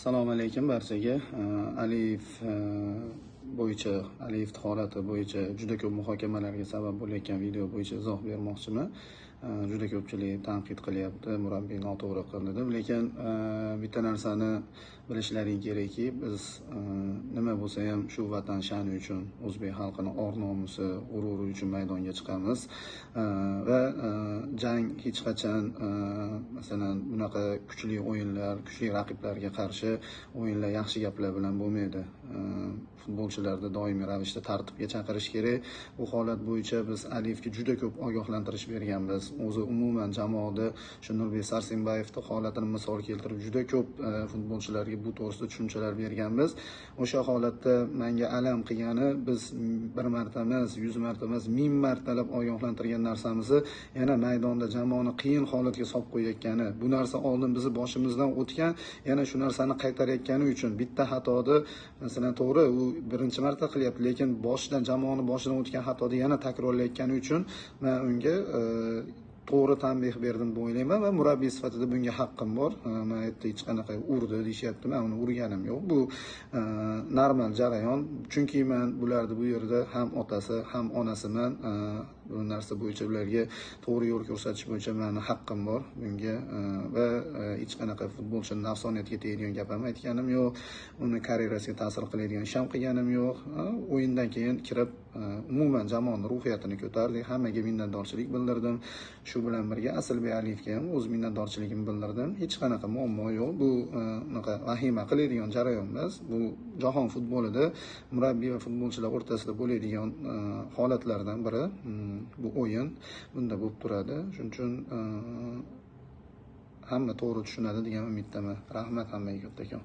Assalomu alaykum barchaga. Aliyev bo'yicha, Aliyev holati bo'yicha juda ko'p muhokamalarga sabab bo'layotgan video bo'yicha izoh bermoqchiman. Juda ko'pchilik tanqid qilyapti, murabbiy noto'g'ri qildi deb. Lekin bitta narsani bilishlaring kerakki, biz nima bo'lsa ham shu vatan sha'ni uchun, o'zbek xalqini or-nomusi, g'ururi uchun maydonga chiqamiz. Va jang hech qachon, masalan, bunaqa kuchli o'yinlar, kuchli raqiblarga qarshi o'yinlar yaxshi gaplar bilan bo'lmaydi. Futbolchilarni doimiy ravishda tartibga chaqirish kerak. Bu holat bo'yicha biz Aliyevga juda ko'p ogohlantirish berganmiz. O'zi umuman jamoada shu Nurbek Sarsenbayevning holatini misol keltirib juda ko'p futbolchilarga bu to'g'risida tushunchalar berganmiz. O'sha holatda menga alam qilgani, biz bir marta emas, 100 marta emas, 1000 martalab ogohlantirgan narsamizni yana maydonda jamoani qiyin holatga solib qo'yayotgani, bu narsa oldin bizni boshimizdan o'tgan, yana shu narsani qaytarayotgani uchun bitta xatoni, masalan, to'g'ri, u birinchi marta qilyapti, lekin boshidan jamoani boshidan o'tgan xatoni yana takrorlayotgani uchun men unga to'g'ri tanbeh berdim deb o'ylayman va murabbiy sifatida bunga haqqim bor. Men aytdi, hech qanaqa urdi deyishyapti, men uni urganim yo'q. Bu normal jarayon, chunki men bularni bu yerda ham otasi, ham onasiman. Bu narsa bo'yicha ularga to'g'ri yo'l ko'rsatish bo'yicha meni haqqim bor bunga va hech qanaqa futbolchini nafsoniyatiga tegadigan gap ham aytganim yo'q, uni karyerasiga ta'sir qiladigan ish ham qilganim yo'q. O'yindan keyin kirib umuman jamoaning ruhiyatini ko'tardik, hammaga minnatdorchilik bildirdim. Shu bilan birga Asilbek Aliyevga ham o'z minnatdorchiligimni bildirdim. Hech qanaqa muammo yo'q. Bu unaqa vahima qiladigan jarayon emas. Bu jahon futbolida murabbiy va futbolchilar o'rtasida bo'ladigan holatlardan biri. Bu o'yin bunda bo'lib turadi. Shuning uchun hamma to'g'ri tushunadi degan umiddaman. Rahmat hammaga kattakon.